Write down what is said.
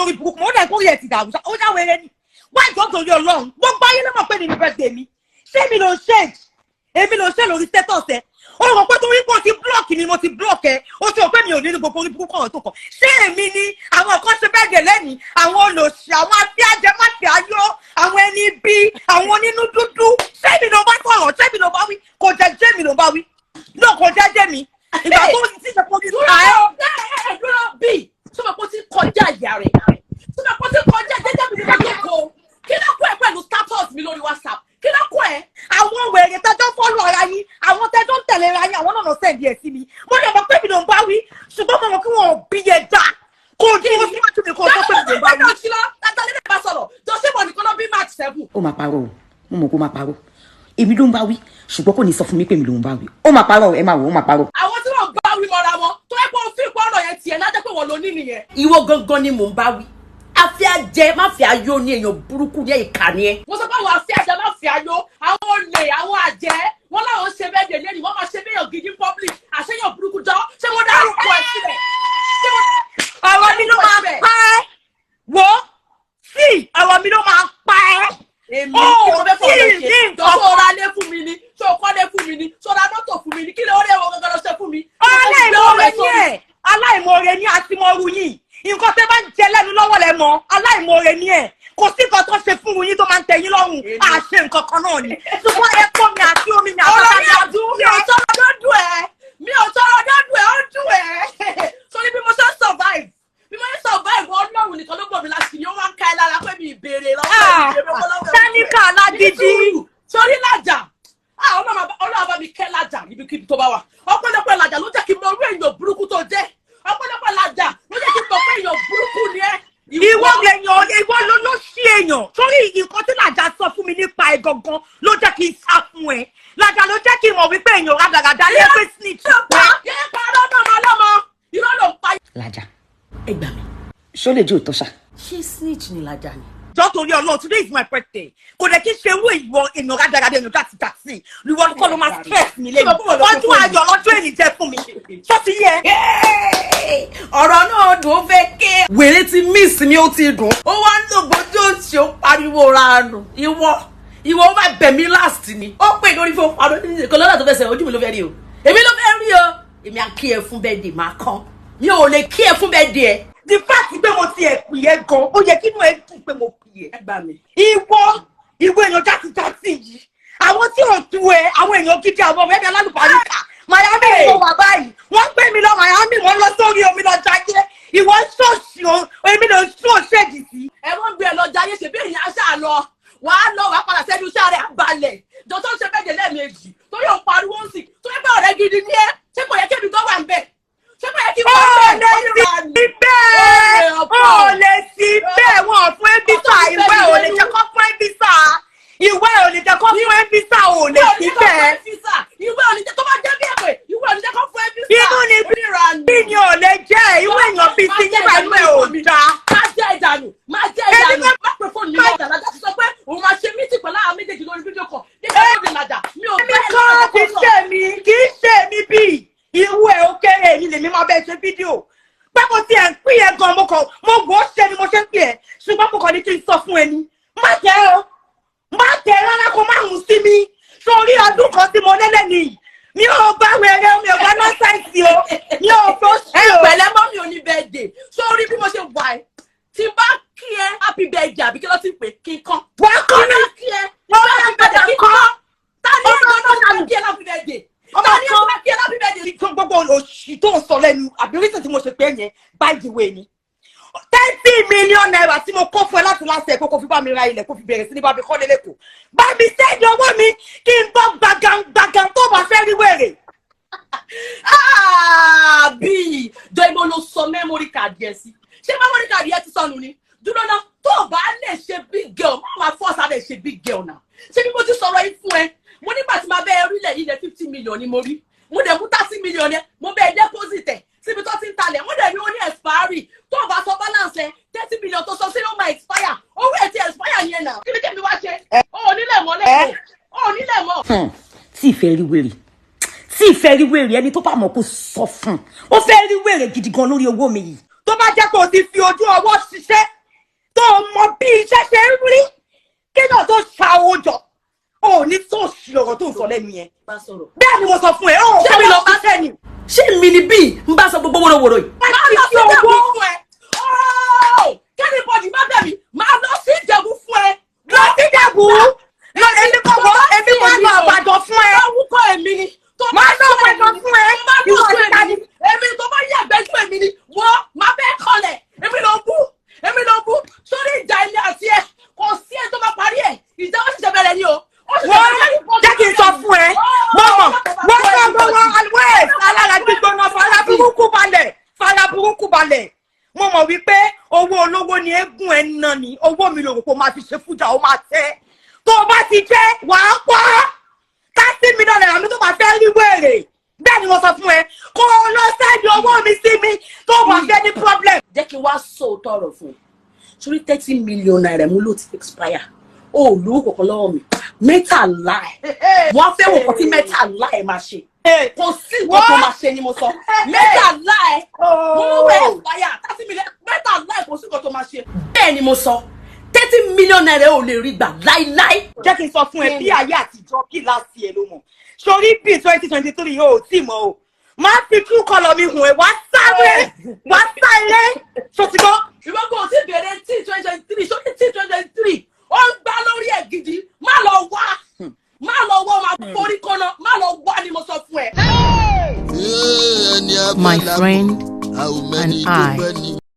Olórí burúkú, mo dẹ̀ kórìí ẹ̀ ti dàrú, ó já wẹrẹ ni. Wá ìjọ torí Ọlọ́run, gbogbo ayé ló mọ̀ pé ní ní birthday mi. Ṣé mi ló ń ṣe? Èmi ló ń ṣe lórí status ẹ? Ó rò pé torí pé o ti block mi, mo ti block ẹ, ó ti rò pé mi ò ní ní gbogbo orí burúkú ọ̀rọ̀ tó kàn. Ṣé èmi ni àwọn kan ṣe birthday lẹ́nìí, àwọn olòṣì, àwọn afíàjẹmáfíàyó, àwọn ẹni bí, àwọn onínú dúdú? Ṣé èmi ló bá sọ̀rọ̀? Ṣé èmi ló bá wí? Kò jẹ́ jẹ́ mi ló bá wí náà, kò jẹ́ jẹ́ mi. Ìgbà tó ti ṣe kó Dúró ẹ, dúró bí sọmọ kó ti kọjá ìyá rẹ̀, sọmọ kó ti kọjá jẹ́jẹ́ mi nígbà tó kó. Kí ló kó ẹ pẹ̀lú status mi lórí WhatsApp? Kí ló kó ẹ? Àwọn wèrè tẹjọ́ follow ara yín, àwọn tẹjọ́ ń tẹ̀lé ara yín, àwọn náà lọ send ẹ̀ sí mi. Mo lè mọ̀ pé mi ló ń bá wí, ṣùgbọ́n mo mọ̀ kí wọn ò bí yẹ dá kó o dúró síwájú mi kó o sọ pé mi ló ń bá wí. 7. Ó máa parọ́ o. Mo mọ̀ kó máa parọ́. Èmi ló ń bá wí, ṣùgbọ́n kò ní sọ fún mi pé èmi ló ń bá wí. Ó máa parọ́ o, ẹ máa wò ó, máa parọ́. Àwọn tí wọ́n bá wí mọ́ra wọn tó ẹ pé òun fi ìpọ́nrọ̀ yẹn tiẹ̀ náà jẹ́ pé wọ́n ló ní nìyẹn. Ìwọ gangan ni mò ń bá wí. Àfíàjẹ má fi ayọ̀ ní, èèyàn burúkú ní, ìkà ni ẹ. Mo sọ pé àwọn àfíàjẹ má fi ayọ̀, àwọn olè, àwọn àjẹ́, wọn láwọn ṣe bẹ́ẹ̀ dè lẹ́nu, wọ́n máa ṣe béèyàn gidi public, àṣeyàn burúkú jọ. Ṣé wọ́n dárúkọ ẹ sílẹ̀? Ọ̀rọ̀ mi ló máa pa ẹ́. Wo sí, ọ̀rọ̀ mi ló máa pa ẹ́. Èmi Ó kí mo fẹ́ fọ̀rọ̀ tí ṣe ní nǹkan jọ? Tó ra lé fún mi ni? Tó kọ́lé fún mi ni? Tó ra mọ́tò fún mi ni? Kí ló rí ẹ̀wọ̀n gangan lọ ṣe fún mi? Aláìmoore ní ẹ, aláìmoore ní àtìmọ́rú yìí. Nǹkan tẹ́ bá ń jẹ lẹ́nu lọ́wọ́ lẹ mọ̀. Aláìmoore ní ẹ. Kò sí nǹkan tó ṣe fún yín tó máa ń tẹ yín lọ́rùn. Àṣe nǹkan kan náà ni, ṣùgbọ́n ẹ kọ́ mi àti omi mi Ọ̀rọ̀ àtọ́ta mi ò dùn, mi ò tọrọ dọ́dún ẹ̀, mi ò tọrọ dọ́dún ẹ̀, ó dùn ẹ̀. Sórí bí mo ṣe ń survive, bí mo ṣe ń survive, Ọlọ́run nìkan ló gbọ̀ mí láti ní. Ó wá ń ká ẹ lára pé mi ìbéèrè lọ́wọ́ mi, ìbéèrè owó lọ́wọ́ ẹ̀. Táníkà alágídí. Sórí Lájà, ah, Ọlọ́run bá mi kẹ́ Lájà níbikíbi tó bá wà. Ọpẹ́lọpẹ́ Lájà ló jẹ́ kí n mọ irú èèyàn burúkú tó jẹ́. Ọpẹ́lọpẹ́ Lájà ló jẹ́ kí n mọ̀ pé èèyàn burúkú ni ẹ́. Ìwọ èèyàn, ìwọ ló ṣí èèyàn sórí. Nǹkan tí Làjà sọ fún mi nípa ẹ gangan ló jẹ́ kí n sá fún ẹ. Làjà ló jẹ́ kí n mọ̀ wípé èèyàn rádaràda ní pé snitch. Yé parọ́ náà máa lọ́mọ, irọ́ ló ń pa. Làjà. Ẹ gbà mí. Ṣó lè jẹ́ òótọ́ ṣá? Ṣé snitch ni Làjà ni? Jọ torí Ọlọ́run, today is my birthday. Kò dẹ̀ kí n ṣe irú ìwọ èèyàn rádaràda, èèyàn jàtìjàtì ìwọ kọ́ ló máa stress mi lẹ́nu. Ọdún ayọ̀ lọ́jọ́ èyí jẹ́ fún mi. Ṣó ti yẹ? Ọ̀rọ̀ náà dùn, ó fẹ́ ké. Wèrè ti miss mi, ó ti dùn. Ó wá ń lògbó tí ó ṣe, ó pariwo ranù. Ìwọ ó máa bẹ̀ mí last ni. Ó pè lórí fún pariwo kò lọ́dọ̀ tó fẹ́ sẹ́, ojú mi ló fẹ́ rí o. Èmi ló fẹ́ rí o. Èmi á kí ẹ fún birthday máa kán. Mi ò lè kí ẹ fún birthday ẹ. The fact pé mo ti ẹ̀ pè é gan, ó yẹ kí inú ẹ dùn pé mo pè é. Ẹ gbà mí. Ìwọ èèyàn jàtìjàtì yìí, àwọn tí ò tu ẹ, àwọn èèyàn gidi, àwọn ọ̀rẹ́ mi alálùbáríkà, Miami ni mo wà báyìí. Wọ́n gbé mi lọ Miami, wọ́n lọ sórí omi lọ jayé. Ìwọ ṣọ́ọ̀ṣì o, èmi ló ṣọ́ọ̀ṣì sí. Ẹ wọ́n gbé ẹ lọ jayé, ṣe bí èèyàn aṣáà lọ, wàá lọ, wàá padà sẹ́nu iṣẹ́ rẹ̀ balẹ̀. Jọ tó ń ṣe bẹ́ẹ̀ lẹ́ẹ̀mejì torí òun pariwo ń sìn tó yẹ pé ọ̀rẹ́ gidi ni ẹ. Ṣé kò yẹ kébi tó wà ń bẹ̀? Ṣé kò yẹ kí Ó wọ́n lè sí bẹ́ẹ̀, ó lè sí bẹ́ẹ̀. Wọ́n fún ẹ visa, ìwé ò lè jẹ́ kó fún ẹ visa, ìwé ò lè jẹ́ kó fún ẹ visa, ò lè sí bẹ́ẹ̀. Ìwé ò ní jẹ́ tó bá jẹ́ bí ẹ̀pẹ̀, ìwé ò ní jẹ́ kó fún ẹ visa. Inú ni bí ni ò lè jẹ́ ìwé èèyàn bíi sí nígbà inú ẹ̀ ò dáa. Má jẹ́ ìdànù, má jẹ́ ìdànù. Má pè fóònù mi lọ́jà. Lájà ti sọ pé òun máa ṣe meeting pẹ̀lú àwọn méjèèjì lórí fídíò kan nígbà tó di Làjà mi ò Èmi kọ́, kì í ṣe mi, kì í ṣe mi bí irú ẹ̀ ó kéré. Èmi lèmi máa bẹ́ẹ̀ ṣe fídíò pé mo ti ẹ̀ ń pín ẹ gan. Mo kàn mo wò ó ṣe ni mo ṣe ń pín ẹ, ṣùgbọ́n mo kàn ní kí n sọ fún ẹ ni. Má tẹ́ o, má tẹ́ rárá, kó má hùn sí mi. Sórí ọdún kan tí mo lélẹ̀ nìyí, mi ò bá wẹrẹ, mi ò bá nonsense o, mi ò fọ́ sí Ẹ o. pẹ̀lẹ́ mọ́ mi ò ní birthday. Sórí bí mo ṣe wà ẹ́, tí n bá kí ẹ happy birthday, àbí kí ló ti pè kí n kán. Wàá kọ́ Tí n ní bá kí ẹ happy birthday kí n kán. Ta ni ẹ gbọ́dọ̀ ṣe kí ẹ happy birthday? Ta ni ẹ gbọ́dọ̀ kí ẹ happy birthday? Tó gbogbo òṣì tó ń sọ lẹ́nu, àbí reason tí mo ṣe pé yẹn, by the way, ni ₦30 million tí mo kó fún ẹ láti láti ẹ̀ kó fi bá mi ra ilẹ̀, kó fi bẹ̀rẹ̀ sí ní bá mi kọ́lé lẹ́kọ̀ọ́. Bá mi send owó mi kí n gbọ́ gbàgàn gbàgàn tó bá fẹ́ rí wèrè. Bí jọ ibo ló sọ memory card yẹn sí? Ṣé memory card yẹn ti sọnù ni? Dúró náà, tó o bá lè ṣe big girl, má máa force ara ẹ̀ ṣe big girl náà. Ṣé bí mo ti sọ̀rọ̀ yìí fún ẹ, mo nígbà tí máa bẹ́ẹ̀ rílẹ̀ ilẹ̀ 50 million ni mo rí. Mo dẹ̀ mú 30 million yẹn, mo bẹ́ẹ̀ deposit ẹ̀ síbi tó ti ń talẹ̀. Mo dẹ̀ ní ó ní expiry. Tó o bá sọ balance ẹ, 30 million tó sọ sí ló máa expire. Owó ẹ̀ ti expire yẹn náà. Kí ni kí mi wá ṣe? O ò nílẹ̀ mọ́ lẹ́kọ̀ọ́, o ò nílẹ̀ mọ́. Tí ìfẹ́ rí wèrè, tí ìfẹ́ rí wèrè, ẹni tó bá mọ̀ kó sọ fún un. Ó fẹ́ rí wèrè gidi gan lórí owó mi yìí. Tó bá jẹ́ pé o ti fi ojú ọwọ́ ṣiṣẹ́. bí iṣẹ́ ṣe ń rí kéèyàn tó ṣa owó jọ. O ò ní tó ṣì ọ̀rọ̀ tó ń sọ lẹ́nu yẹn. Bá sọ̀rọ̀. Bẹ́ẹ̀ ni mo sọ fún ẹ, ó Ṣé mi lọ bá ṣiṣẹ́ ni. Ṣé mi ni bíi ń bá sọ gbogbo wòrowòro yìí? Má Máa lọ ti sí fi Ìjẹ̀bú owó. fún ẹ. Óò, kẹ́nìbọ̀dì má bẹ̀ mí, máa lọ sí Ìjẹ̀bú fún ẹ. Lọ sí Ìjẹ̀bú. Lọ èmi kọ̀ wọ́, èmi máa lọ àbàdàn fún ẹ. Orúkọ èmi ni. Tó bá Máa lọ sọ èmi àbàdàn ni. fún ẹ. Tó bá Ìwọ lọ àti èmi ta ni. ni? Èmi tó bá yàgbẹ́ ju èmi ni. Wọ́n máa bẹ́ẹ̀ kọlẹ̀. Èmi ló bú. Èmi ló bú. Sórí ìjà ilé àti ẹ, kò sí ẹ tó máa parí ẹ̀. Ìjà ó ṣẹ̀ṣẹ̀ bẹ̀rẹ̀ ni o. Ó ṣẹ̀ṣẹ̀ Wọ́n bẹ̀rẹ̀ ni. jẹ́ kí n sọ fún ẹ. Mo mọ̀, wọ́n sọ gbogbo always alára gbígbóná fara burúkú balẹ̀, fara burúkú balẹ̀. Mo mọ̀ wípé owó olówó ni eégún ẹ̀ ń ná ni, owó mi lòrò kó máa fi ṣe fújà, ó máa tẹ́. Tó o bá ti jẹ́, wàá pa 30 million naira mi tó máa fẹ́ rí wèrè. Bẹ́ẹ̀ ni mo sọ fún ẹ, kó o lọ send owó mi sí mi tó o bá fẹ́ ní problem. Jẹ́ kí n wá sọ òótọ́ ọ̀rọ̀ fún ẹ. Sórí 30 million naira mú ló ti expire, o ò lówó kankan lọ́wọ́ mi. Mẹ́tàlá ẹ̀ wọ́n fẹ́ wò kàn tí mẹ́tàlá ẹ̀ máa ṣe. Kò sí nǹkan tó máa ṣe ni mo sọ. Mẹ́tàlá ẹ̀ mo mú wẹ̀ expire 30 million, mẹ́tàlá ẹ̀, kò sí nǹkan tó máa ṣe. Bẹ́ẹ̀ ni mo sọ, 30 million naira ò lè rí gbà láíláí. Jẹ́ kí n sọ fún ẹ, bí ayé àtijọ́ bí láti ẹ ló mọ̀ sórí bí 2023 o ò tí mọ̀ o máa fi true colour mi hùn ẹ, wá sáré, wá sáré ṣòtìgbọ́. Ìwọ kò tí bẹ̀rẹ̀ tí 2023 sórí tí 2023 ó ń gbá lórí ẹ̀ gidi. Má lọ wá, má lọ wá, máa forí kọ́nà. Má lọ wá ni mo sọ fún ẹ. My friend and I